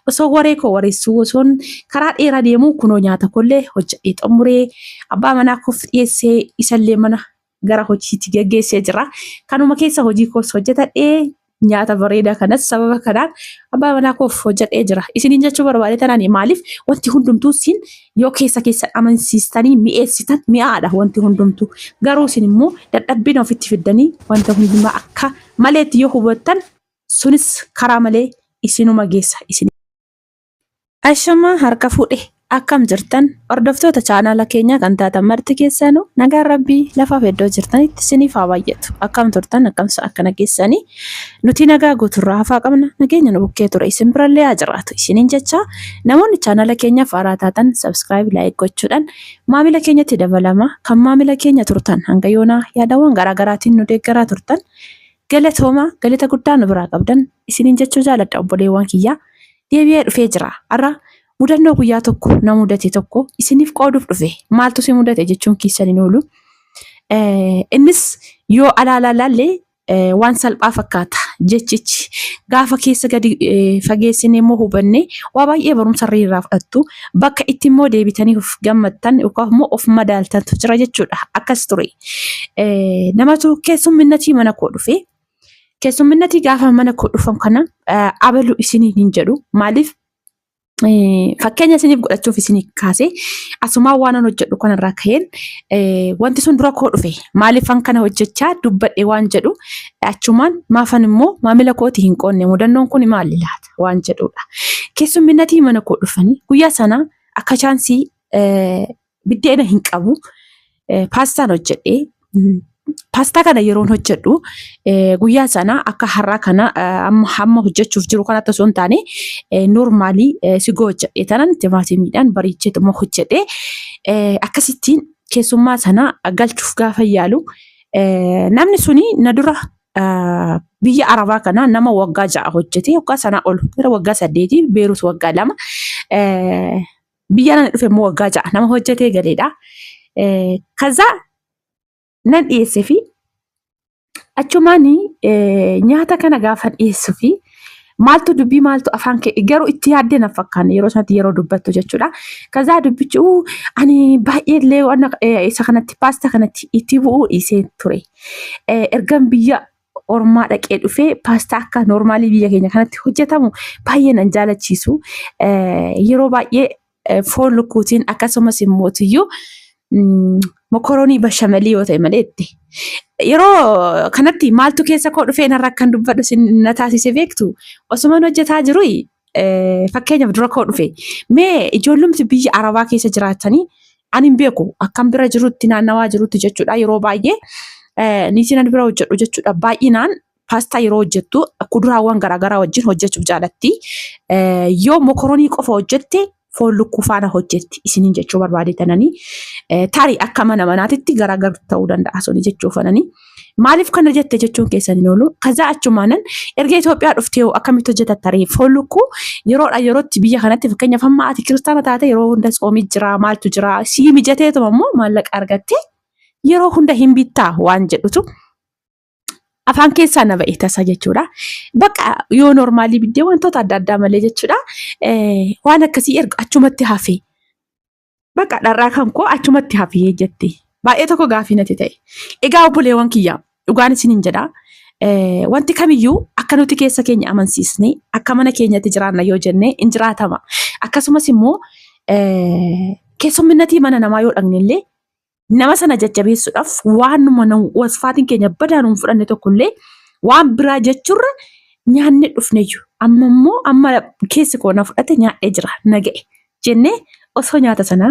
Osoo waree koo wareessuu osoon karaa dheeraa deemuu kunoo nyaata koollee hojjedhee xumuree abbaa manaa koof dhiyeessee isallee mana gara hojiitti geggeessee jira. Kanuma keessa hojii koos hojjetadhee nyaata bareedaa kanas sababa kanaan abbaa manaa koof hojjedhee jira. Isiniin jechuu barbaade tanaan maaliif wanti hundumtuu isin yoo keessa keessan amansiistanii mi'eessitan mi'aadha wanti hundumtuu. Garuu isin immoo dadhabbina ofitti fiddanii wanta hundumaa akka maleetti yoo hubattan sunis karaa malee isinuma geessa isin. Ashamaa harka fuudhe akkam jirtan hordoftoota chaanaala keenyaa kan taatan marti keessanuu nagaan rabbii lafaaf iddoo jirtanitti isiniif haa baay'atu. Akkam turtan akkam akkana keessanii nuti nagaa guuturraa hafaa qabna nageenya nu bukkee ture isin birallee haa jiraatu isiniin jecha namoonni chaanaala keenyaaf haaraa taatan subscribe like gochuudhaan maamila keenyatti dabalama kan maamila keenya turtan hanga yoonaa yaadawwan garaagaraatiin nu deeggaraa turtan Galatooma galata guddaa nu biraa qabdan isiniin jechuu jaaladha obboleewwan kiyya. Deebi'ee dhufee jira. Har'a mudannoo guyyaa tokko na mudate tokko isiniif qooduuf dhufe. Maaltu si mudate jechuun keessan hin oolu. Innis yoo alaalaa laallee waan salphaa fakkaata jechichi. Gaafa keessa gadi fageessine immoo hubanne waa baay'ee barumsa irraa fudhattu. Bakka itti immoo deebitanii of gammadtan yookaan immoo of madaaltantu jira jechuudha. Akkas ture. Namatu keessumminnatii mana koo dhufe. Keessumminnatii gaafa mana koo dhufan kana abalu isiniin hin jedhu. Maaliif fakkeenya isiniif godhachuuf isinii kaase asumaa waanan hojjedhu kanarraa ka'een wanti sun dura koo dhufe maaliifan kana hojjechaa dubbadhe waan jedhu achumaan maafan immoo maamila kooti hin qoonne mudannoon kun maali laata waan jedhudha. Keessumminnatii mana koo dhufanii guyyaa sana akka chaansii biddeena hin qabu. Paastaan hojjedhe. Paastaa kana yeroon hojjedhu guyyaa sana akka har'aa kana amma hamma hojjechuuf jiru kanatti osoo hin taane noormaalii sigoo hojjedhe tanan timaatimiidhaan bareecheetuma hojjedhe. Akkasittiin keessummaa sana galchuuf gaafa yaalu namni suni na dura biyya Arabaa kana nama waggaa 6 hojjete waggaa sanaa ol gara waggaa 8 Beerut waggaa 2 Biyya nana dhufe immoo waggaa 6 nama hojjetee galeedha. Kaza nan dhiyeesse fi achumaan nyaata kana gaafa dhiyeessu fi maaltu dubbii maaltu afaan kee garuu itti yaaddee na fakkaanne yeroo sanatti yeroo dubbattu jechuudha. Kazaa dubbichi ani baay'ee illee waan isa kanatti paastaa kanatti itti bu'uu dhiisee ture. Ergan biyya ormaa dhaqee dhufee paastaa akka noormaalii biyya keenya kanatti hojjetamu baay'ee nan jaalachiisu. Yeroo baay'ee foon lukkuutiin akkasumas immoo tiyyuu mokoroonii bashamelii yoo ta'e malee itti. Yeroo kanatti maaltu keessa koo dhufee narra akkan dubbadhu sin na taasise beektu osuman hojjetaa jiru fakkeenyaaf dura koo dhufe mee ijoollumti biyya arabaa keessa jiraatanii ani hin beeku akkam bira jirutti naannawaa jirutti jechuudha yeroo baay'ee niitiin ani bira hojjedhu jechuudha baay'inaan paastaa yeroo hojjettu kuduraawwan garaagaraa wajjin hojjechuuf jaalatti yoo mokoronii qofa hojjette foon lukkuu faana hojjetti isiniin jechuu barbaade tananii tarii akka mana manaatitti garaagar ta'uu danda'a suni jechuu fananii maaliif kana jette jechuun keessan hin oolu kazaa achumaanan erga Itoophiyaa dhuftee hoo akkamitti hojjetatta ree foon lukkuu yeroodha yerootti biyya kanatti fakkeenyaaf amma ati kiristaana taate yeroo hunda tsoomii jira maaltu jira sii mijateetuma immoo maallaqa argattee yeroo hunda hin bittaa waan jedhutu afaan keessaa na ba'e tasa jechuudha. Bakka yoo normaalii biddee wantoota adda addaa malee jechuudha. Waan akkasii erga achumatti hafe. Bakka dharraa kan koo achumatti hafee jette. Baay'ee tokko gaafii natti ta'e. Egaa obboleewwan kiyya dhugaan isiniin jedha. Wanti kamiyyuu akka nuti keessa keenya amansiisne akka mana keenyatti jiraanna yoo jenne hin jiraatama. Akkasumas immoo keessumminnatii mana namaa yoo dhaqne illee nama sana jajjabeessuudhaaf waanuma nu wasfaatiin keenya badaa nuun fudhanne tokkollee waan biraa jechuurra nyaannee dhufneyyu amma immoo amma keessi koo na fudhate nyaadhee jira na ga'e jennee osoo nyaata sana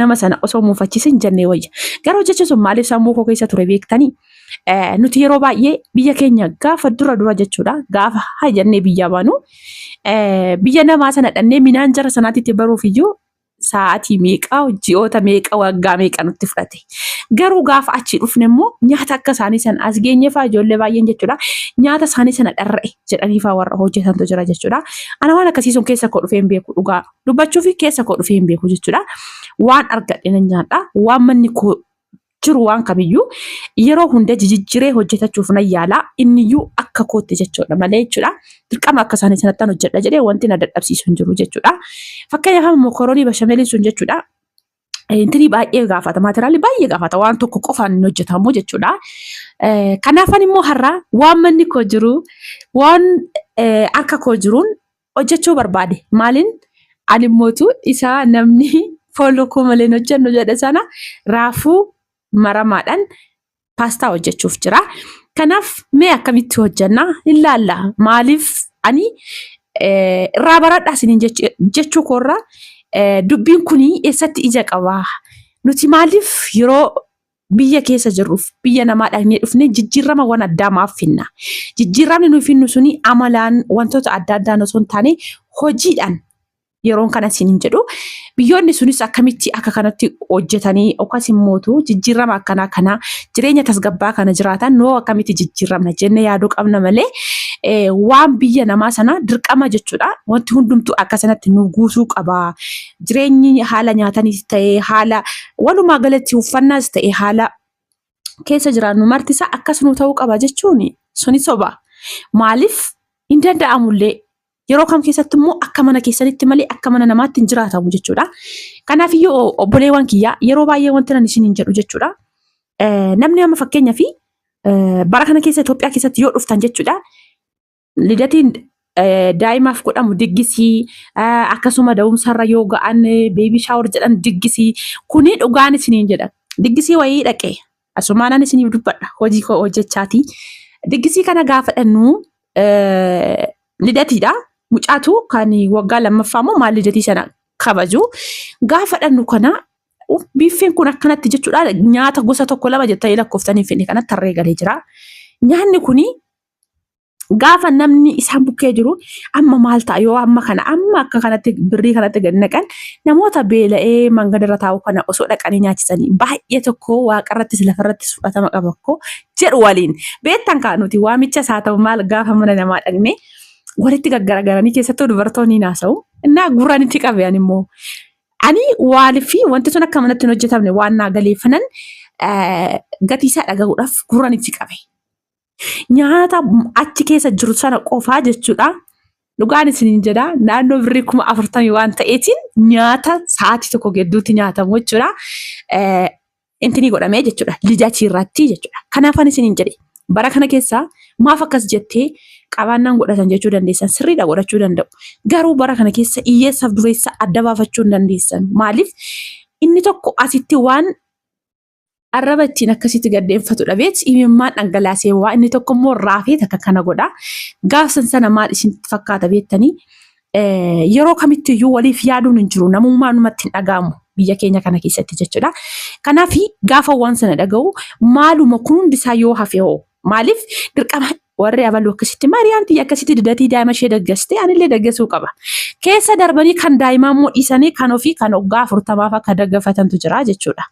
nama sana osoo muufachiisin jennee wayya. Garuu jechi sun maaliif sammuu koo keessa ture beektanii? Nuti yeroo baay'ee biyya keenya gaafa dura dura jechuudha gaafa haa jennee biyyaa baanu biyya namaa sana dhannee minaan jara sanaatti baruuf iyyuu sa'aatii meeqa, ji'oota meeqa, waggaa meeqa nutti fudhate. Garuu gaafa achii dhufne immoo nyaata akka isaanii sana as geenye fa'aa ijoollee baay'een jechuudha. Nyaata isaanii sana dharra'e jedhanii fa'aa warra hojjetantu jira jechuudha. Ana waan akkasii sun keessa koo dhufee hin beeku dhugaa dubbachuu fi keessa koo dhufee hin beeku jechuudha. Waan argadhe nan nyaadha. Waan manni koo jiru waan kamiyyuu yeroo hunda jijijjiiree hojjetachuuf nan yaala. Inniyyuu akka kootti jechuudha malee jechuudha. Dirqama akka isaanii sanattan hojjedha jedhee wanti na dadhabsiisu hin jiru jechuudha. Fakkeenyaaf amma mokoroonii bashameeliin sun jechuudha. Intinii baay'ee gaafata. Maateraalii baay'ee gaafata. Waan tokko qofaan hin hojjetamu jechuudha. Kanaafan immoo har'a waan manni koo jiru waan harka koo jiruun hojjechuu barbaade. Maaliin ani immootu isa namni foon lukkuu malee hin hojjennu jedhe sana raafuu maramaadhaan paastaa hojjechuuf jira. Kanaaf mee akkamitti hojjenna hin laalla. Maaliif ani irraa baradhaa isiniin jechuu koorraa dubbiin kun eessatti ija qaba? Nuti maaliif yeroo biyya keessa jirruuf biyya namaa dhaqnee dhufnee jijjiirramawwan addaa maaf finna? Jijjiirramni nuyi finnu suni amalaan wantoota adda addaan osoo hin taane hojiidhaan yeroon kana isiniin jedhu biyyoonni sunis akkamitti akka kanatti hojjetanii yookaas immootu jijjiirrama akkanaa kana jireenya tasgabbaa kana jiraatan noo akkamitti jijjiirramna jennee yaaduu qabna malee waan biyya namaa sana dirqama jechuudha. Wanti hundumtuu akka sanatti nu guutuu qaba. Jireenyi haala nyaataniis ta'e haala walumaa galatti uffannaas ta'e haala keessa jiraannu marti isaa akkas nu ta'uu qaba jechuun suni soba. Maaliif hin danda'amullee yeroo kam keessatti immoo akka mana keessanitti malee akka mana namaatti hin jiraatamu jechuudha. Kanaaf iyyuu obboleewwan kiyyaa yeroo baay'ee wanti nan isiniin jedhu jechuudha. Namni amma fakkeenyaaf bara kana keessa Itoophiyaa keessatti yoo dhuftan jechuudha. Lidatiin daa'imaaf godhamu diggisii akkasuma da'umsarra yoo ga'an beebii shaawor jedhan diggisii kuni dhugaan isiniin jedha. Diggisii wayii dhaqee asumaanan isiniif dubbadha hojii koo hojjechaati. Diggisii kana gaafa dhannu lidatiidha. Mucaatu kan waggaa lammaffaa immoo maal lidatii sana kabaju. Gaafa dhannu kana biiffeen kun akkanatti jechuudha nyaata gosa tokko lama jettanii lakkooftanii hin finne kanatti tarree galee jira. Nyaanni kuni gaafa namni isaan bukkee jiru amma maal ta'a yoo amma kana amma akka kanatti birrii kanatti gad naqan namoota beela'ee mangadarra taa'u kana osoo dhaqanii nyaachisanii baay'ee tokko waaqarrattis lafarrattis fudhatama qaba akkoo jedhu waliin beektan kaa nuti waamicha isaa ta'u maal gaafa mana namaa dhaqne walitti gaggaragaranii keessattuu dubartoonni naasa'u innaa gurraan itti qabe ani immoo ani waaliif fi wanti sun akka manatti hin hojjetamne waan naa galeeffanan gatii isaa dhagahuudhaaf gurraan itti qabe. Nyaata achi keessa jiru sana qofaa jechuudha. Dhugaan isiniin jedha naannoo birrii 40,000 waan ta'eetiin nyaata sa'aatii tokko gidduutti nyaatamu jechuudha. Intinii godhamee jechuudha. Lidatii irratti jechuudha. Kanaaf ani isiniin jedhe bara kana keessa maaf akkas jettee qabaannaan godhatan jechuu dandeessan sirriidha godhachuu danda'u. Garuu bara kana keessa hiyyeessaaf dureessa adda baafachuu hin dandeessan. Maaliif inni tokko asitti waan arraba ittiin akkasitti gaddeeffatu dhabeet imimmaan dhangalaasee waa inni tokko immoo raafee takka kana godha. Gaafsan sana maal isin fakkaata beektanii yeroo kamitti iyyuu waliif yaaduun hin jiru namummaan numatti hin dhaga'amu biyya keenya kana keessatti jechuudha. Kanaaf gaafa waan sana dhaga'u maaluma kun hundisaa yoo hafe hoo maaliif dirqama warri abaluu akkasitti Maariyaam tiyya akkasitti didatii daa'ima ishee daggaste anillee daggasuu qaba. Keessa darbanii kan daa'imaa immoo dhiisanii kan ofii kan waggaa 40f akka daggafatantu jira jechuudha.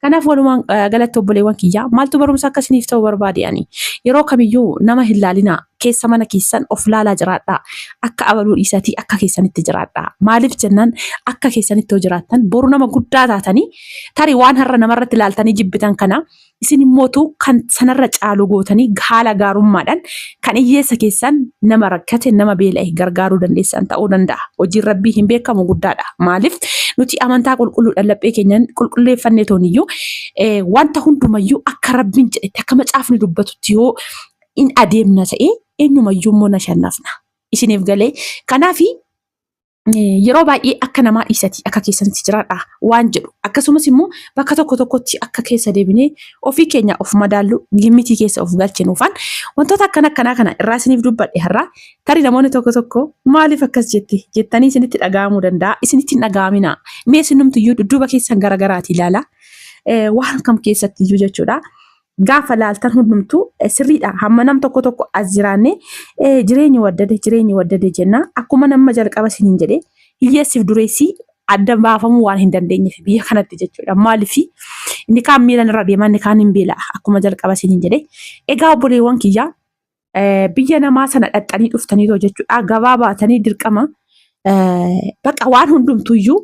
Kanaaf walumaan galatti obboleewwan kiyyaa maaltu barumsa akka isiniif ta'u barbaade ani yeroo kamiyyuu nama hin laalinaa keessa mana keessan of laalaa jiraadhaa akka abaluu dhiisatii akka keessanitti jiraadhaa maaliif jennaan akka keessanitti yoo jiraattan boru nama guddaa taatanii tarii waan har'a namarratti laaltanii jibbitan kana isin immootu kan sanarra caalu gootanii haala gaarummaadhaan kan hiyyeessa keessan nama rakkate nama beela'e gargaaruu dandeessan ta'uu danda'a. Hojiin rabbii hin beekamu guddaadha. Maaliif nuti amantaa qulqulluudhaan laphee keenyan qulqulleeffannee tooniyyuu wanta hundumayyuu akka rabbiin jedhetti akka macaafni dubbatutti yoo in adeemna ta'e eenyumayyuu immoo na shannafna. Isiniif galee kanaafi yeroo baay'ee akka namaa dhiisatii akka keessanitti jiraadha waan jedhu akkasumas immoo bakka tokko tokkotti akka keessa deebinee ofii keenya of madaallu gimmitii keessa of galchinuufaan wantoota akkana akkanaa kana irraa isiniif dubbadhe har'aa tarii namoonni tokko tokko maaliif akkas jette jettanii isinitti dhaga'amuu danda'a isinitti hin dhaga'amina mee isinumtiyyuu dudduuba keessan garaagaraatii ilaala waan kam keessatti iyyuu jechuudha. Gaafa laaltan hundumtuu sirriidha. Hamma nam tokko tokko as jiraanne jireenyi waddade jireenyi waddade jenna. Akkuma nama jalqaba isiniin jedhe hiyyeessiif dureessi adda baafamuu waan hin dandeenyeef biyya kanatti jechuudha. Maaliif inni kaan miilan irra deema inni kaan hin beela'a akkuma jalqaba isiniin jedhe. Egaa obboleewwan kiyyaa biyya namaa sana dhaxxanii dhuftaniitoo jechuudha. Gabaa baatanii dirqama bakka waan hundumtuyyuu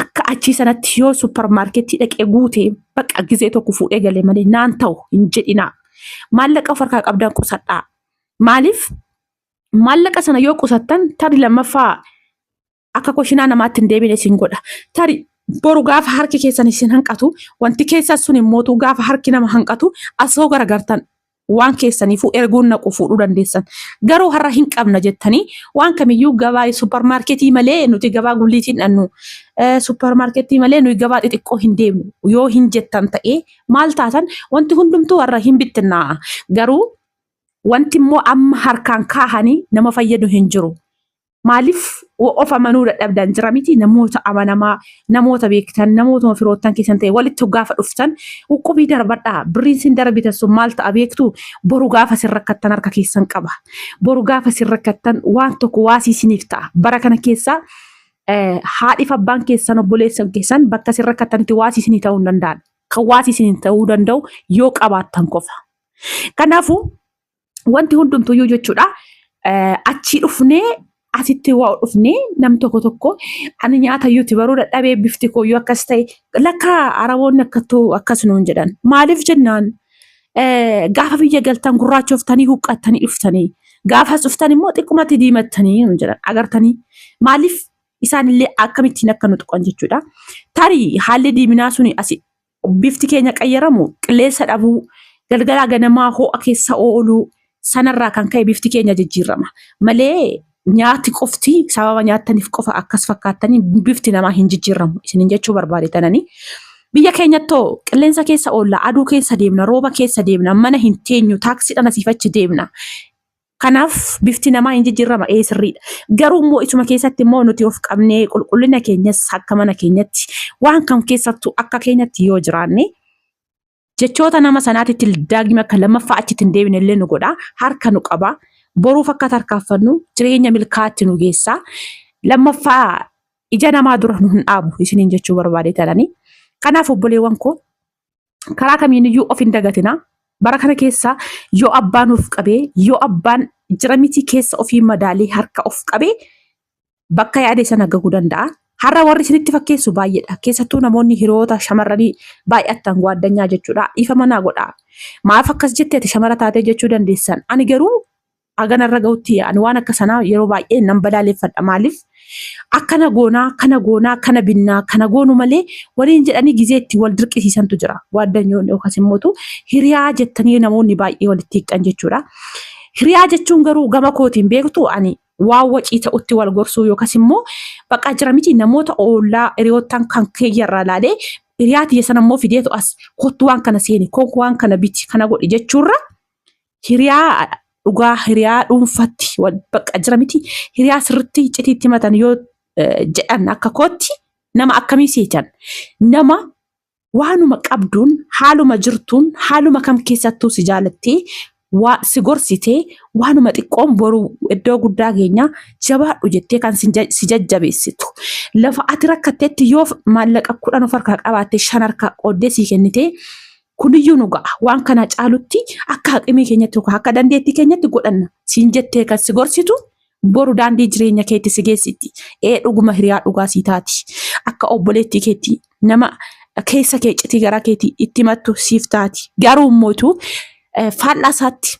Akka achii sanatti yoo supparmaarkeettii dhaqee guute bakka gizee tokko fuudhee galee malee naan ta'u hin jedhinaa. Maallaqa of harkaa qabdan qusadhaa. Maaliif maallaqa sana yoo qusattan tarii lammaffaa akka koshinaa namaatti hin deebine isin godha. Tarii boru gaafa harki keessan isin hanqatu wanti keessan sun immootu gaafa harki nama hanqatu asoo garagartan waan keessaniifuu erguun naqu fuudhuu dandeessan. Garuu har'a hin qabna jettanii waan kamiyyuu gabaa supparmaarketii malee nuti gabaa gulliitiin dhannu supparmaarketii malee nuyi gabaa xixiqqoo hin deemnu yoo hin jettan ta'ee maal taatan wanti hundumtuu har'a hin bittinnaa'a. Garuu wanti immoo amma harkaan kaahanii nama fayyadu hin jiru. Maaliif of amanuu dadhabdan jira miti namoota amanamaa, namoota beektan, namootuma firoottan keessan ta'e walitti gaafa dhuftan uqqubii darbadhaa. Birriin sin darbitan sun maal ta'a beektu boru gaafa sin rakkattan harka keessan qaba. Boru gaafa sin rakkattan waan tokko waasii isiniif ta'a. Bara kana keessa haadhiif abbaan keessan obboleessan keessan bakka sin rakkattanitti waasii isinii ta'uu hin danda'an. Kan waasii isinii ta'uu danda'u yoo qabaattan qofa. Kanaafuu wanti hundumtuyyuu jechuudha achii dhufnee asitti waa dhufnee nam tokko tokko ani nyaata iyyuu baruu dadhabee bifti kooyyuu akkas ta'e lakka araboonni akkattuu akkas nuun jedhan maaliif jennaan gaafa biyya galtan gurraachoftanii huqqattanii dhuftanii gaafas dhuftan immoo xiqqumatti diimattanii nuun jedhan agartanii maaliif isaanillee akkamittiin akka nu tuqan jechuudha. Tarii haalli diiminaa suni asi bifti keenya qayyaramu qilleensa dhabuu, galgalaa ganamaa ho'a keessa ooluu sanarraa kan ka'e bifti keenya jijjiirama. Malee nyaati qofti sababa nyaattaniif qofa akkas fakkaattanii bifti namaa hin jijjiiramu isinin jechuu barbaade tananii. Biyya keenyattoo qilleensa keessa oolla, aduu keessa deemna, rooba keessa deemna, mana hin teenyu, taaksiidhaan asiif achi deemna. Kanaaf bifti namaa hin jijjiirama ee sirriidha. Garuu immoo isuma keessatti immoo nuti of qabnee qulqullina keenyas akka mana keenyatti waan kam keessattuu akka keenyatti yoo jiraanne jechoota nama sanaatitti daagima akka lammaffaa achitti hin deebine illee nu godha. Harka nu qaba. Boruuf akka tarkaanfannu jireenya milkaa'aatti nu geessa. Lammaffaa ija namaa dura nu hin dhaabu isiniin jechuu barbaade tananii. Kanaaf obboleewwan koo karaa kamiiniyyuu of hin dagatina. Bara kana keessa yoo abbaan of qabee, yoo abbaan jira miti keessa ofii madaalee harka of qabee bakka yaade sana gahuu danda'a. Har'a warri isinitti fakkeessu baay'eedha. Keessattuu namoonni hiriyoota shamarranii baay'attan waaddanyaa jechuudha. Dhiifama naa godhaa. Maaf akkas jettee ati shamara taatee jechuu dandeessan. Ani garuu haganarra gahutti ani waan akka sanaa yeroo baay'ee nan balaaleffadha. Maaliif akkana goonaa, kana goonaa, kana binnaa, kana goonu malee waliin jedhanii gizee itti wal dirqisiisantu jira. Waaddanyoon yookaas immoo hiriyaa jettanii namoonni baay'ee walitti hiiqxan jechuudha. Hiriyaa jechuun garuu gama kootiin beektu ani waan wacii ta'utti wal gorsuu yookaas immoo baqa jira miti namoota oollaa hiriyoottan kan keeyyarraa laalee hiriyaa tiyya sana immoo fideetu as kottu waan kana seeni, kottu waan kana biti, kana godhi jechuurra hiriyaa dhugaa hiriyaa dhuunfatti wal bakka jira miti hiriyaa sirritti iccitii itti himatan yoo jedhan akka kootti nama akkamii seetan nama waanuma qabduun haaluma jirtuun haaluma kam keessattuu si jaalattee waa si gorsitee waanuma xiqqoon boru iddoo guddaa keenya jabaadhu jettee kan si jajjabeessitu lafa ati rakkattetti yoo maallaqa 10 of harkaa qabaatte 5 harkaa qooddee sii kennitee Kuniyyuu nu ga'a. Waan kana caalutti akka haqimii keenyatti yookaan akka dandeettii keenyatti godhanna. Siin jettee kan si gorsitu boru daandii jireenya keetti si geessitti. Ee dhuguma hiriyaa dhugaa sii taati. Akka obboleettii keetti nama keessa kee citii garaa keetii itti himattu siif taati. Garuu immoo faallaa isaatti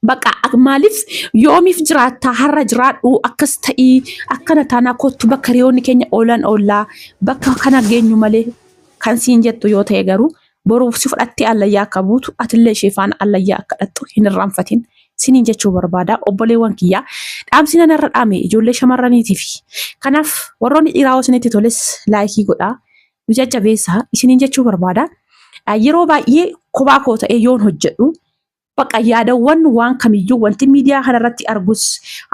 Bakka maaliif yoomiif jiraattaa har'a jiraadhu akkas ta'ii akkana taanaa kottu bakka hiriyoonni keenya oolan oollaa bakka kana geenyu malee kan siin jettu yoo ta'e garuu boruuf si fudhattee allayyaa akka buutu atillee ishee faana allayyaa akka dhaqxu hin irraanfatin siniin jechuu barbaada obboleewwan kiyyaa dhaamsi nan irra dhaame ijoollee shamarraniitiif kanaaf warroonni dhiiraa yoo isinitti toles laayikii godhaa nu jajjabeessaa isiniin jechuu barbaada yeroo baay'ee kophaa koo ta'ee yoon hojjedhu Baqa yaadawwan waan kamiyyuu wanti miidiyaa kanarratti argus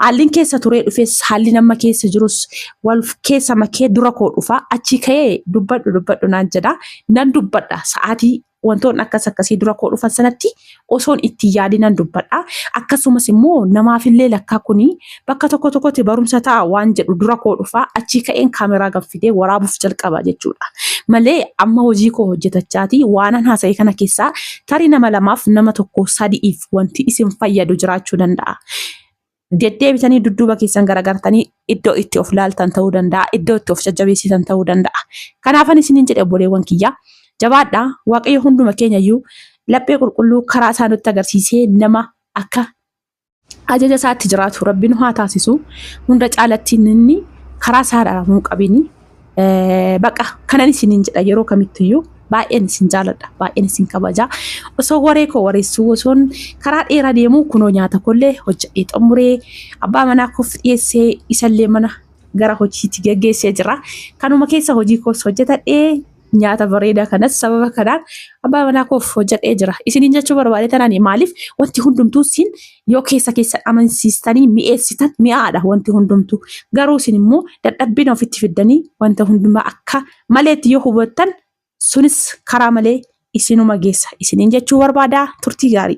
haalliin keessa turee dhufes haalli nama keessa jirus wal keessa makee dura koo dhufa achii ka'ee dubbadhu dubbadhu naan jedha nan dubbadha sa'aatii wantoonni akkas akkasii dura koo dhufan sanatti osoon itti yaadin nan dubbadha akkasumas immoo namaafillee lakkaa kuni bakka tokko tokkotti barumsa ta'a waan jedhu dura koo dhufa achii ka'een kaameraa ganfidee waraabuuf jalqaba jechuudha. Malee amma hojii koo hojjetachaati waanan haasa'e kana keessaa tarii nama lamaaf nama tokko sadi'iif wanti isin fayyadu jiraachuu danda'a. Deddeebitanii dudduuba keessan garagartanii iddoo itti of laaltan ta'uu danda'a. Iddoo itti of jajjabeessitan ta'uu danda'a. Kanaafan isiniin jedhe obboleewwan kiyyaa. Jabaadhaa Waaqayyo hunduma keenya iyyuu laphee qulqulluu karaa isaa nutti agarsiisee nama akka ajaja isaatti jiraatu rabbi nu haa taasisu. Hunda caalatti inni karaa isaa dharamuu qabini. Baqa kanan isiniin jedha yeroo kamittiyyuu baay'een isin jaaladha baay'een isin kabaja. Osoo waree koo wareessuu osoon karaa dheeraa deemuu kunoo nyaata kollee hojjedhee xumuree abbaa manaa koof dhiyeessee isallee mana gara hojiitti geggeessee jira. Kanuma keessa hojii koos hojjetadhee nyaata bareedaa kanas sababa kanaan abbaa manaa koof hojjedhee jira. Isiniin jechuu barbaade tanaan maaliif wanti hundumtuu isin yoo keessa keessa amansiistanii mi'eessitan mi'aadha wanti hundumtuu. Garuu isin immoo dadhabbina ofitti fiddanii wanta hundumaa akka maleetti yoo hubattan sunis karaa malee isinuma geessa. Isiniin jechuu barbaada turtii gaarii.